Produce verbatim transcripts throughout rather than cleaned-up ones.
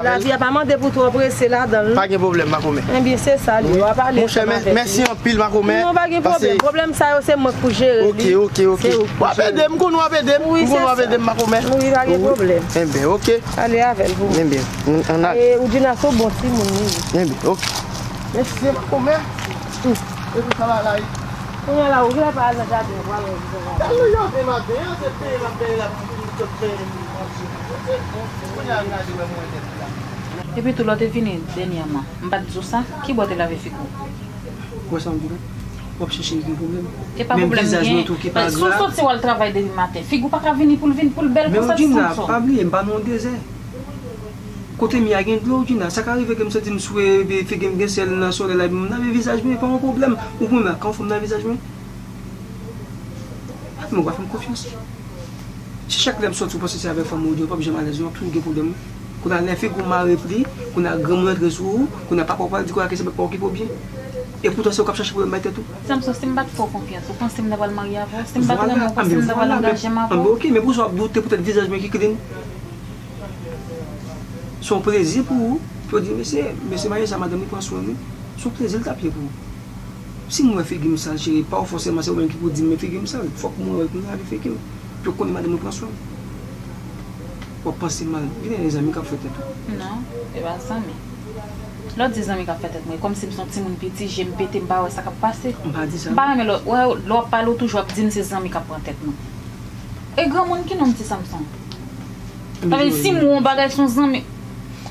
Lavi a pa mande pou twò prese ladan l, non. Pa gen pwoblèm, makomè. Ebyen, se sa l ye, w a pale ansanm avèk li. Monchè, mèsi anpil, makomè. Non, pa gen pwoblèm. Pwoblèm sa yo, se mwen k pou jere li. Ok, ok, ok. W ap ede m, m konnen w ap ede m. Wi, se sa. M konnen w ap ede m, makomè. Wi, pa gen pwoblèm. Enben, ok. Ale avè l pou mwen. Enben, ann ale. E, Woudjina, se yon bon timoun li ye. Enben, ok. Mèsi, makomè. Epi sa va la, wi. Kounye a la, ou genlè pa al nan jaden, ou pral wè ki sa va. Gad nou jòdè maten an, se penyen l ap penyen, l ap sot penyen manje. Kounye a, gade wè mwen nèt la. Epi tou, lè w te vini dènyèman, m pa t di w sa? Kibò w te lave figi w? Ou wè sa m di w? W ap chèche gen pwoblèm. E pa pwoblèm gen. Menm vizaj mwen tou ki pa gra. Si w soti w al travay depi maten, figi w pa ka vini pou l vin, pou l bèl konsa ti Samson. Men Woudjina, pa bliye, m pa nan yon dezè. Kote m ye a gen dlo, Woudjina. Sa ka rive ke m santi m swe, epi figi m gen sèl nan solèy la, epi m lave vizaj mwen, e pa yon pwoblèm. Ou konn mwen, kan yon fanm nan vizaj mwen? Mwen pa fè m konfyans. Si chak lè m soti, ou panse se avèk fanm ou, ou di, ou p ap janm alèz, non, toujou gen pwoblèm. Kounye a, lè figi w mare pli, kounye a, granmoun antre sou ou, kounye a, papa w pral di kounye a ke se pa w ki pou byen. E poutan, se ou k ap chache pwoblèm bay tèt ou. Samson, si m pa t fè w konfyans, ou panse m ta pral marye avè w? Si m pa t renmen w, ou panse m ta pral angaje m avè w? Anben, ok, men pou sa w ap doute poutèt vizaj mwen ki klin? Se yon plezi pou ou, pou w di, mesye, mesye marye sa, madanm li pran swen li. Se yon plezi l t ap ye pou ou. Si m wè figi m sal, cheri, pa w fòseman se ou menm ki pou di m, men figi m sal. Fòk mwen wè l pou m lave figi m. Pou yo konnen madanm mwen pran swen m. W ap panse mal. Gen de zanmi k ap fè tèt ou. Non, e pa zanmi. Lè w di zanmi k ap fè tèt mwen, e kòmsi m se yon timoun piti, je m pete, m pa wè sa k ap pase. M pa di sa. M pa renmen lè, wè, lè w ap pale, w toujou ap di m se zanmi k ap pran tèt mwen. E granmoun ki non m ti Samson? Sa vle di, si m wè yon bagay, se yon zanmi,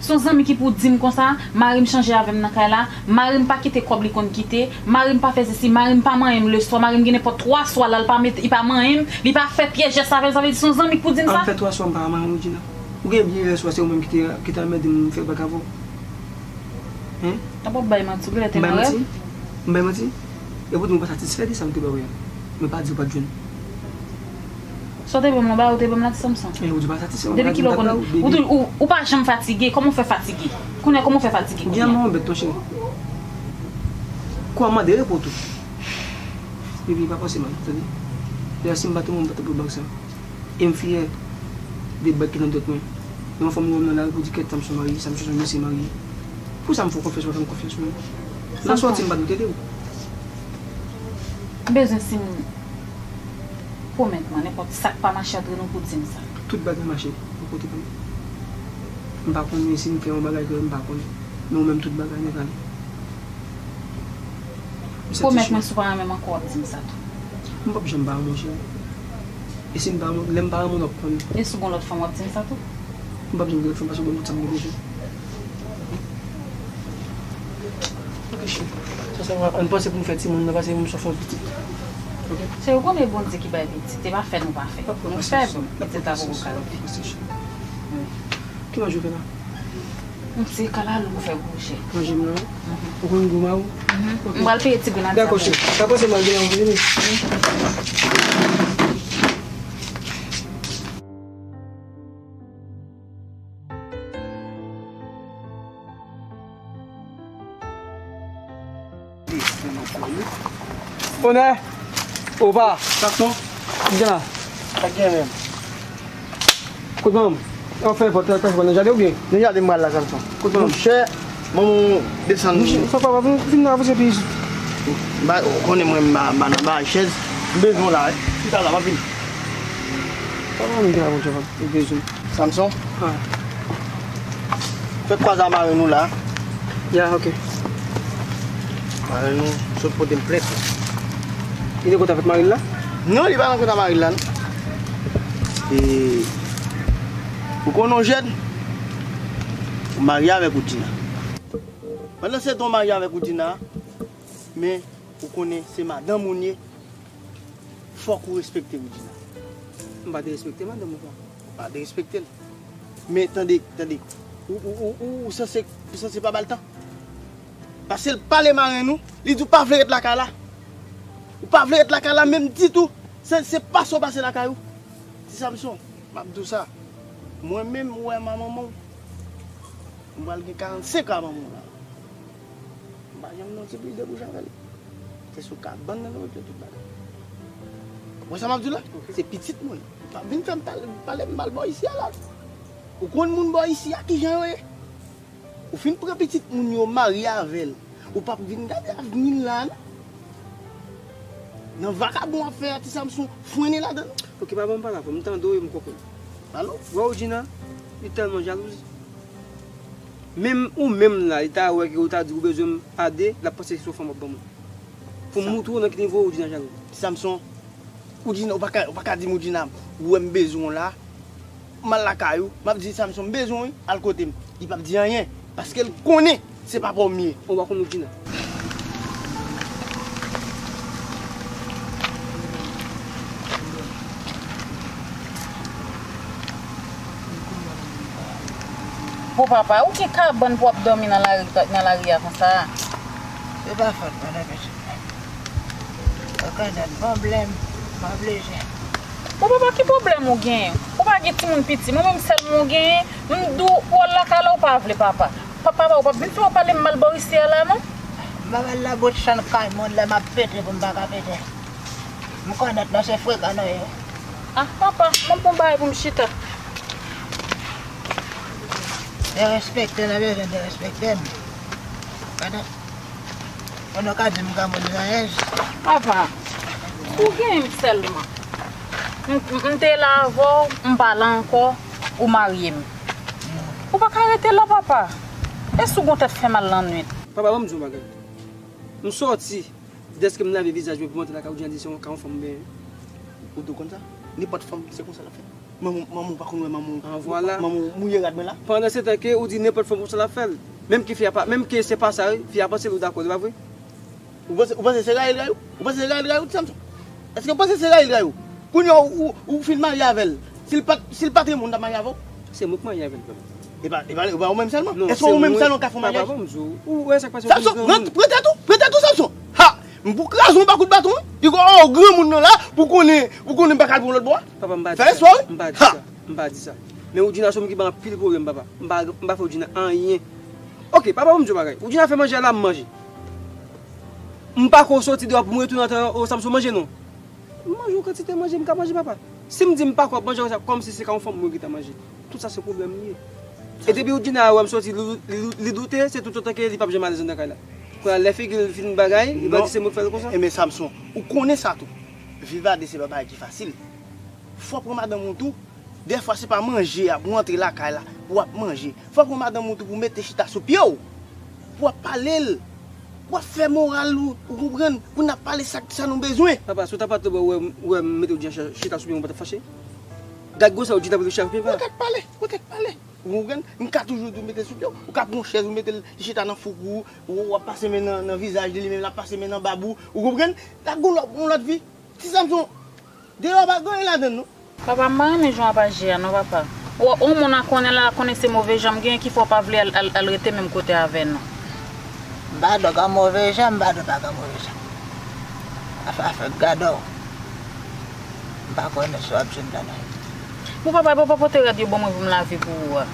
se yon zanmi ki pou di m konsa, mari m chanje avè m nan kay la, mari m pa kite kòb li konn kite, mari m pa fè sesi, mari m pa manyen m leswa, mari m gen nenpòt twa swa la, l pa mete, li pa manyen m, li pa fè pyès jès avè m, sa vle di se yon zanmi k pou di m sa? An fè twa swa m pa manyen w, Djina. Ou gen byen lè swa se ou menm ki te, ki te anmède m fè bak avè w. Hen? Apa w bay manti, ou genlè te nan rèv? M bay manti? M bay manti? Epoutan ou pa satisfè de sa m te ba w yo. Mwen pa di ou pa t jwenn. Sa w te ban m lan, ba ou te ban m la ti Samson. Men ou di ou pa satisfè, mwen pa di m pa ba ou, baby. Depi kilè w konn, ou, ou, ou pa janm fatige, kòman w fè fatige? Kounye a, kòman w fè fatige kounye a? Gen yon bèt, monchè. Kou a mande repo tou. Baby, pa panse mal, tande. Dayè, si m pa te mouri, m pa t ap ba w bag sa. E m fyè de bag ki nan dwèt mwen. Yon fanm wè m nan lari pou di kèt Samson marye, Samson se yon mesye marye. Pou sa m fè w konfyans, ou pa fè m konfyans menm. Nan sòti m pa t ede w. M bezwen si m pwomèt mwen, nenpòt sa k pa mache antre nou pou di m sa. Tout bagay mache bò kote pa m. M pa konnen si m fè yon bagay ke m pa konnen. Men ou menm tout bagay nèt ale. Pwomèt mwen si w pa renmen m ankò w ap di m sa tou. M p ap janm pa renmen w, cheri. E si m pa renmen w, lè m pa renmen w, w ap konnen. E si w gon lòt fanm w ap di m sa tou? M p ap janm gen lòt fanm paske w ban m tout sa m gen bezwen. Ok, cheri. Sa sèlman, ann panse pou nou fè timoun nan, paske m sot fè yon pitit. Ok? Cheri, ou konnen Bondye ki bay pitit, se pa fè nou pa fè. Nou fè, pitit la poko ka rive. Ki manje w fè la? M se kalalou pou fè gouje. Manje m nan, wi. Mhm. Ou konn gou ma ou? Mhm. Ok. M pral peye ti grenadya. Dakò, cheri. Sa panse m al gen yon vini. Onè! Opa! Sa k non? Ki gen la? Sa k gen menm? Kote manman m? An fè vòt la, nan jaden oubyen? Nan jaden m pral la, Samson. Kote manman m? Monchè, manman w desann. Monchè, papa, pa vin, vin nan avanse pi isit. M pa, ou konnen mwen, m pa, m pa nan bagay chèz. M bezwen w la, wi. Chita la, m ap vini. Papa, m gen la, monchè, papa. M bezwen w. Samson? Ha. Fè kwaze a mari nou la. Ya, ok. Mari nou sot pote m plent. Li nan kont avèk mari l la? Non, li pa nan kont a mari l la, non. E, ou konnen w jèn, ou marye avèk Woudjina. Pandan se tan w marye avèk Woudjina, men ou konnen se madanm ou n ye, fòk ou respekte Woudjina. M pa derespekte madanm ou, papa. Ou pa derespekte l. Men tande, tande. Ou, ou, ou, ou, ou sanse, ou sanse pa ba l tan. Paske l pale mari nou, li di w pa vle ret lakay la. Ou pa vle ret lakay la menm ditou. Se, se pase w pase lakay ou. Ti Samson, m ap di w sa. Mwen menm, ou wè manman w. M pral gen karannsenk an manman w la. M pa janm nan ti plis de bouch avè l. Se sou kabann nan nou mete tout bagay. Ou wè sa m ap di w la? Se pitit mwen. Pa vin fè m pale, pale m mal bò isi a la. Ou konn moun bò isi a kijan yo ye? Ou fin pran pitit moun yo marye avè l. Ou p ap vin gade avni l la non. Nan vakabon w ap fè a, Ti Samson, frennen ladan l. Ok, pa ban m pale avè w, m tande w e m konprann. Alo? Wè Woodjina, li tèlman jalouzi. Menm ou menm la, li ta wè ke ou ta di ou bezwen m a de, l ap panse se yon fanm w ap ban mwen. Pou m moutre w nan ki nivo Woodjina jalou. Ti Samson, Woodjina, ou pa ka, ou pa ka di m Woodjina, ou wè m bezwen w la, m al lakay ou, m ap di Samson m bezwen w wi, al kote m. Li p ap di anyen, paske l konnen se papa w m ye. Ou pa konn Woodjina. Bon papa, ou gen kabann pou w ap dòmi nan lari, nan lari a konsa a? Se pa fòt mwen non, pitit mwen. Ou konnen pwoblèm m oblije. Bon papa, ki pwoblèm ou genyen? Ou pa gen timoun piti, mwen menm sèl mwen ou genyen, m di w pou w al lakay la ou pa vle papa. Papa, ou p ap vin fè w pale m mal bò isi a la non. M pa pral nan bout chann kay moun lè m ap pete pou m pa ka pete. M konèt non se frekan nou ye. Ah papa, ban m pran bagay pou m chita. Derespekte nan bezwen derespekte m. Konnen, konnen w ka di m granmoun zanj. Papa, ou genyen m sèlman. M, m, m te la avè w, m pa la ankò, ou marye m. Ou pa ka rete la papa. E si w gon tèt fè mal lannwit? Papa, ban m di w yon bagay. M sòti. Dèske m lave vizaj mwen pou m antre lakay ou, Djandi se yon ka yon fanm m benyen. Ou tou konn sa? Nenpòt fanm, se konsa l ap fè. Manman w, manman w pa konn wè manman w. An vwala. Manman w mouye rad mwen la. Pandan se tan ke ou di nenpòt fanm konsa l ap fè l. Menm ke fi a pa, menm ke se pa sa wi, fi a panse l ou dakò, se pa vre? Ou panse, ou panse se rayi l rayi w? Ou panse se rayi l rayi w, Ti Samson? Èske ou panse se rayi l rayi w? Kounye a ou, ou, ou fin marye avè l. Si l pa t, si l pa t renmen w, l t ap marye avè w? Se mwen k marye avè l, papa. E pa, e pa, e pa ou menm sèlman? Non, se ou menm sèlman k ap fè maryaj? Papa, ban m di w. Ou wè sa k pase? Samson, pran, pran tèt ou, pran tèt ou, Samson. Ha! M pou kraze w ba kout baton, wi. Piga w granmoun nan la, pou konnen, pou konnen m pa ka al pran lòt bò a. Papa, m pa di sa. Fè espwa, wi. M pa di sa. M pa di sa. Men Woodjina se yon moun ki ban anpil pwoblèm, papa. M pa, m pa fè Woodjina anyen. Ok, papa, ban m di w bagay. Woodjina fè manje a la, m manje. M pa ko soti deyò pou m retounen antre o Samson manje, non. M manje yon kantite manje, m ka manje, papa. Si m di m pa ko ap manje konsa, kòmsi se ka yon fanm mwen ki ta manje. Tout sa se pwoblèm li ye. E depi Woodjina wè m soti, li, li, li doute, se toutotan ke li p ap janm alèz anndan kay la. Kounye a, lè figi l fin bagay, li pral di se mwen k fè l konsa. Enben Samson, ou konnen sa tou. Viv a de se pa bagay ki fasil. Fò w pran madanm ou tou. Dèfwa se pa manje a pou w antre lakay la pou w ap manje. Fò w pran madanm ou tou pou w mete chita sou pye w. Pou w ap pale l. Pou w ap fè moral ou, ou konprann? Pou n ap pale sa, sa nou bezwen. Papa, si w ta pa t wè, wè m mete w di chita sou pye m, ou pa t ap fache? Gad gwosè w di ta mete chita sou pye m, papa. Ou tèt pale, ou tèt pale. Ou konprann? M ka toujou di w mete sou pye w. Ou ka pran yon chèz, ou mete l chita nan fouk ou, ou, w ap pase men nan, nan vizaj li, li menm l ap pase men nan bab ou. Ou konprann? L ap gon lòt, yon lòt vi. Ti Samson, deyò pa gen anyen ladan l non. Papa, m pa renmen jan w ap aji a non, papa. Ou wè, yon moun a konnen la, konnen se move jan m genyen ki fè w pa vle al, al, al rete menm kote avè nou. M pa di w gen move jan, m pa di w pa gen move jan. Afè, afè gade w. M pa konnen sa w ap di m la non. Bon, papa, epi w pa pote rad yo ban mwen pou m lave pou ou a?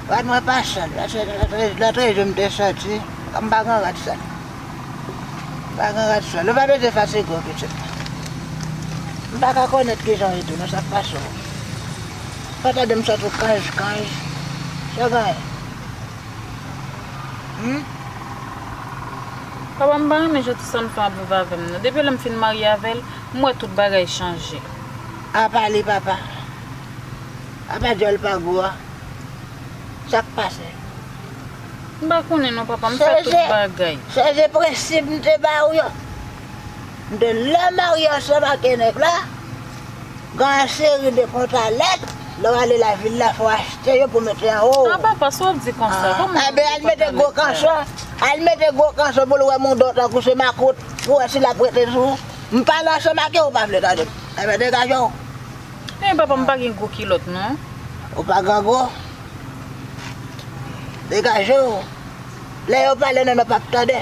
Rad mwen pa sal. Lòt, lòt, lòt jou m te sòti, m pa gen rad sal. M pa gen rad sal. Ou pa bezwen fatige w, pitit. M pa ka konnen kijan w ye tou, non, sa k pase w. Ou pa tande m sòt ou kanj, kanj. Sa w genyen? Hmm? Papa, m pa renmen jan ti Samson ap viv avè m nan. Depi lè m fin marye avè l, m wè tout bagay chanje. Apa li, papa? Apa dyòl pa gou a? Sa k pase? M pa konnen non, papa, m fè tout bagay. Sonje, sonje prensip m te ba ou yo. M te lè w marye ansanm ak nèg la, gen yon seri de kontra lèt, lè w ale lavil la, fò w achte yo pou mete anwo w. Ah, papa, sa w ap di konsa? Kòman w di kontra lèt sa? Enben, al mete gwo kanson, al mete gwo kanson pou l wè mouda w tankou se makout, pou wè si l ap rete sou ou. M pale ansanm ak yo, ou pa vle tande m. Enben, degaje w. Men papa, m pa gen gwo kilòt non. Ou pa gen gwo? Degaje w. Lè yo pale non, nou p ap tande.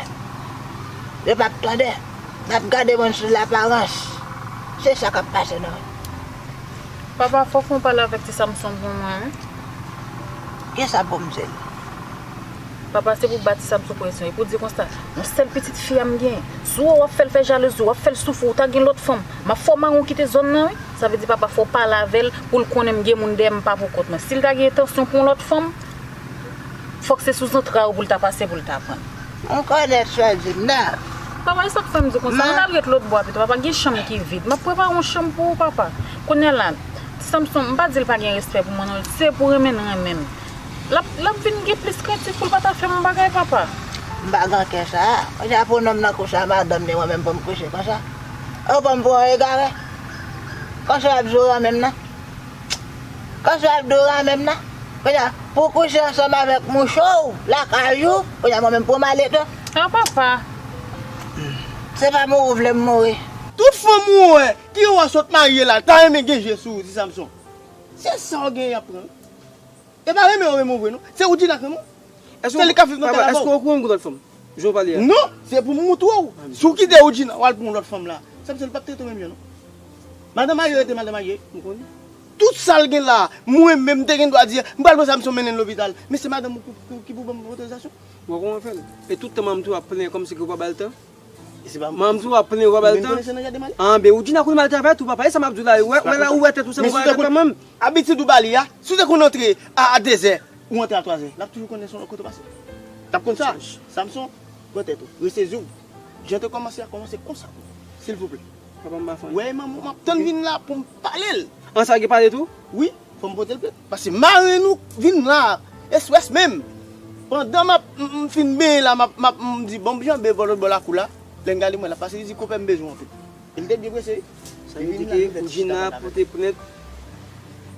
Yo p ap tande. N ap gade moun sou laparans. Se sa k ap pase non. Papa, fòk mwen pale avèk ti Samson pou mwen wi. Kisa pou m di l? Papa, se pou ba ti Samson presyon, e pou di konsa, yon sèl pitit fi a m genyen. Si w wè w ap fè l fè jalouzi, w ap fè l soufri, ou ta gen lòt fanm, m ap fè w mare w kite zòn nan wi. Sa vle di papa, fò w pale avè l pou l konnen m gen moun dèyè m, m pa pou kont mwen. Si l ta gen entansyon pou yon lòt fanm, Fòk se sou zantray ou pou l ta pase pou l ta pran. Ou konèt sa w di m nan. Papa, e sa k fè m di w konsa? Ann al ret lòtbò a pito, papa, gen chanm ki vid. M ap prepare yon chanm pou ou, papa. Kounye a la, Ti Samson, m pa di l pa gen respè pou mwen, non. Se pou renmen l renmen m. L ap, l ap vin gen plis krentif pou l pa ta fè m yon bagay, papa. M pa gen kè sa. Kounye a pou nonm nan kouche ak madanm li, mwen menm pou m kouche konsa. Ou pran m pou yon egare. Konsa w ap di w renmen m nan. Konsa w ap di w renmen m nan. Kounye a, pou w kouche ansanm avèk mouche w lakay ou, kounye a mwen menm pou m ale tou. Ah, papa. Se pa mouri w vle m mouri. Tout fanm ou wè ki wè w sot marye la, ta renmen gen je sou ou, Ti Samson. Se sa w gen y ap pran. E pa renmen w renmen w vre non. Se Woodjina k renmen w. Se li k ap viv nan tèt avè w. Èske w okouran gen lòt fanm? Jan w pale a. Non, se pou m moutre w. Si w kite Woodjina, w al pran yon lòt fanm la. Sa vle di l p ap trete w menm jan non. Madanm marye rete madanm marye. M konnen. Tout sa l gen la, mwen menm m te gen dwa di, m pral pran Samson mennen l lopital. Men se madanm ou ki, ki, ki pou ban m otorizasyon. Ou wè kòman w fè l? E tout tan manman m tou ap plenyen kòmsi ke w pa ba l tan. E se pa manman m tou ap plenyen w pa ba l tan. Menm konnen se nan jardin m ale. Anben, Woodjina konn mal travay tou, papa. E sa m ap di w la, ou wè, ou wè la, ou wè tèt ou se mwen pa kanmenm. Abitid ou ba li a, si w te konn antre a, a dezè, ou antre a twazè, l ap toujou konnen se yon lòt kote w pase. L ap konn sa. Samson, pran tèt ou, resezi w. Jan w te kòmanse a, kòmanse konsa tou. Silvouplè. Papa, m pa fè anyen. Wè, manman, m ap tann vin la pou m pale l. An sa gen pale tou? Wi, fò m pote l plent. Paske marenn ou vin la, esprès menm. Pandan m ap, m, m fin benyen la, m ap, m ap, m di, bon, m janbe bò lòt bò lakou la. Lè m gade, m wè l ap pase, li di, konpè, m bezwen w anpil. E li te byen prese, wi. Sa vle di ke Woodjina pote plent,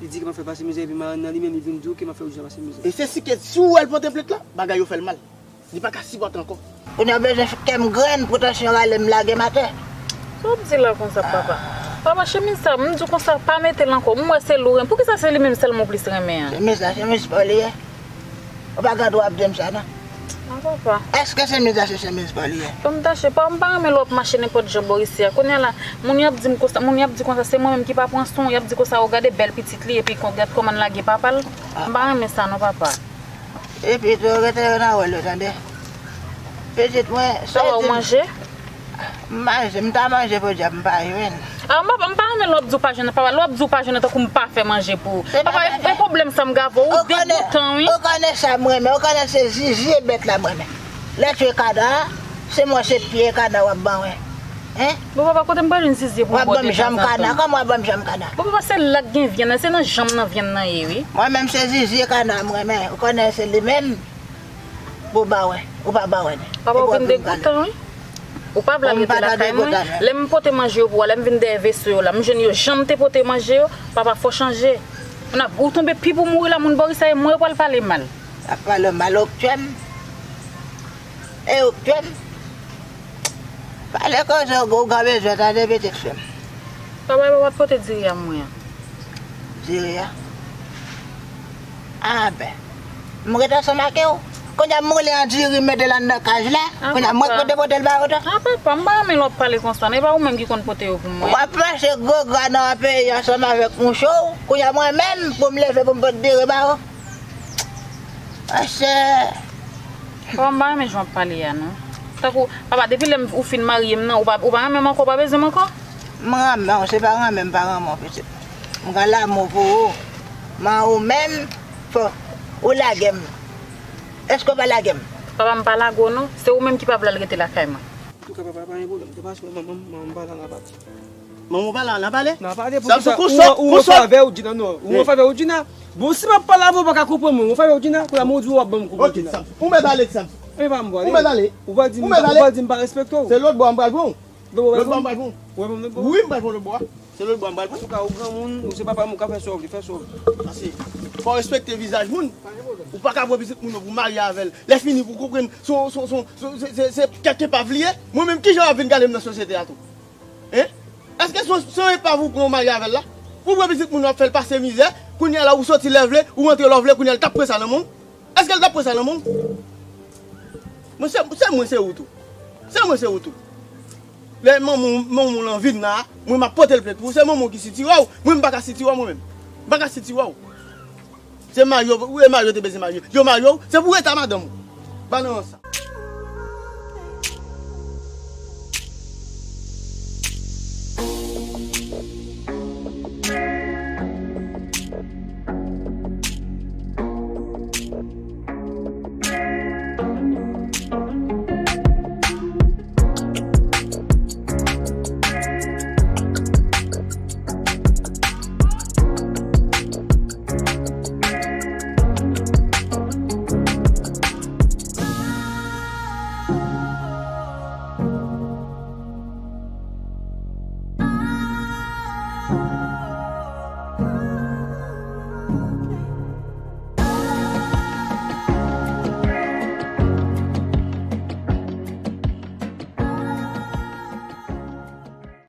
li di ke m ap fè l pase mizè, epi marenn nan li menm, li vin di w ke m ap fè Woodjina pase mizè. E se si ke si w wè l pote plent la, bagay yo fè l mal. Li pa ka sipòte ankò. Kounye a bezwen kè m grenn pou tansyon rale m lage m atè. Sa w ap di la konsa, papa? Papa, chemiz sa, m di w konsa, pa mete l ankò. M wè se li w renmen. Poukisa se li menm sèlman w plis renmen an? Chemiz la, chemiz pa w li ye. Ou pa gen dwa ap di m sa non. Non, papa. Èske chemiz la se chemiz pa w li ye? Ban m tache, pa, m pa renmen lè w ap mache nenpòt jan bò isi a. Kounye a la, moun yo ap di m konsa, moun yo ap di konsa, se mwen menm ki pa pran swen w, y ap di konsa, o, gade bèl pitit li, epi kon, gad kòman l lage papa l. M pa renmen sa non, papa. Epi tou, rete nan wòl ou, tande. Pitit mwen, sa w manje? M manje, m ta manje podyab, m pa jwenn. Ah, m pa, m pa renmen lè w ap di w pa jwenn nan, papa. Lè w ap di w pa jwenn nan, tankou m pa fè manje pou ou. Papa, e pwoblèm sa m gave w, ou degoutan, wi. Ou konnen sa m renmen, ou konnen se zizye bèt la m renmen. Lè tchwe kana, se mòso pye kana w ap ban mwen. Hein? Bon, papa, kote m pral jwenn zizye pou m bòde tanzantan? W ap ban m janm kana, kòman w ap ban m janm kana? Bon, papa, se la k gen vyann nan, se nan janm nan vyann nan ye, wi. Mwen menm se zizye kana m renmen, ou konnen se li menm. Bon, ba wè, ou pa ba wè. Papa, ou vin degoutan, wi. Ou pa vle al rete lakay mwen. Lè m pote manje yo pou ou a, lè m vin dèyè veso yo la, m jwenn yo jan m te pote manje yo, papa, fò chanje. Ou ap, ou tonbe pi pou mouri la, moun bò isi a, e mwen yo pral pale mal. Ap pale mal, ou k tchwe m. E ou k tchwe m. Pale koze w gen bezwen tande pitit fi m. Papa, papa t pote diri a mwen an. Diri a? Anben. M ret ansanm ak ou. Kounye a m moule an diri m mete l anndan kaj la. Kounye a mwen k pote pote l ba ou tou. Ah, papa, m pa renmen lè w ap pale konsa, non. E pa ou menm ki konn pote yo pou mwen. W ap mache gwo gra nan peyi ansanm avèk mouche w. Kounye a mwen menm pou m leve pou m pote diri ba ou. Monchè. Papa, m pa renmen jan w ap pale a, non. Tankou, papa, depi lè m, ou fin marye m nan, ou pa, ou pa renmen m ankò, ou pa bezwen m ankò? M renmen w, se pa renmen m pa renmen w, pitit. M gen lanmou pou ou. Men ou menm, fò, ou lage m. Èske w pa lage m? Papa, m pa lage w, non. Se ou menm ki pa vle al rete lakay mwen. Antouka, papa, pa gen pwoblèm. Depi aswè, manman m, manman m pale, n a pale. Manman w pale, n a pale? N a pale, poukisa ou, ou an favè Woodjina, non? Ou an favè Woodjina? Bon, si m ap pale avè w, ou pa ka konprann mwen. Ou an favè Woodjina? Kounye a, men w di w ap ban m kou pou Woodjina. Ou mèt ale, Ti Samson. E pa m pral. Ou mèt ale. Ou pral di m, ou pral di m pa respekte w. Se lòt bò a m pral pran w. Lòt bò a m pral pran w. Ou pral pran lòt bò a? Wi, m pral pran lòt bò a. Se lòt bò a m pral pran. Antouka, ou granmoun, ou se papa m, ou ka fè sa w vle, fè sa w vle. Paske fò w respekte vizaj moun. Ou pa ka pran pitit moun nan pou w marye avè l. Lè fini pou w konprann, se, se, se, se, se, se kèk epav li ye. Mwen menm, kijan w ap vin gade m nan sosyete a tou? Hein? Èske se, se yon epav ou pran w marye avè l la? Ou pran pitit moun nan w ap fè l pase mizè, kounye a la ou soti lè w vle, ou rantre lè w vle, kounye a l t ap pran sa nan men w? Èske l t ap pran sa nan men w? Mwen se, se mwen se ou tou. Se mwen se ou tou. Lè manman w, manman w lan vin la, mwen m ap pote l plent pou ou. Se manman w ki sitire w, mwen m pa ka sitire w mwen menm. M pa ka sitire w. Se marye w, wi, e marye w te bezwen marye. Yo marye w, se pou w rete a madanm ou. Pa nan sa.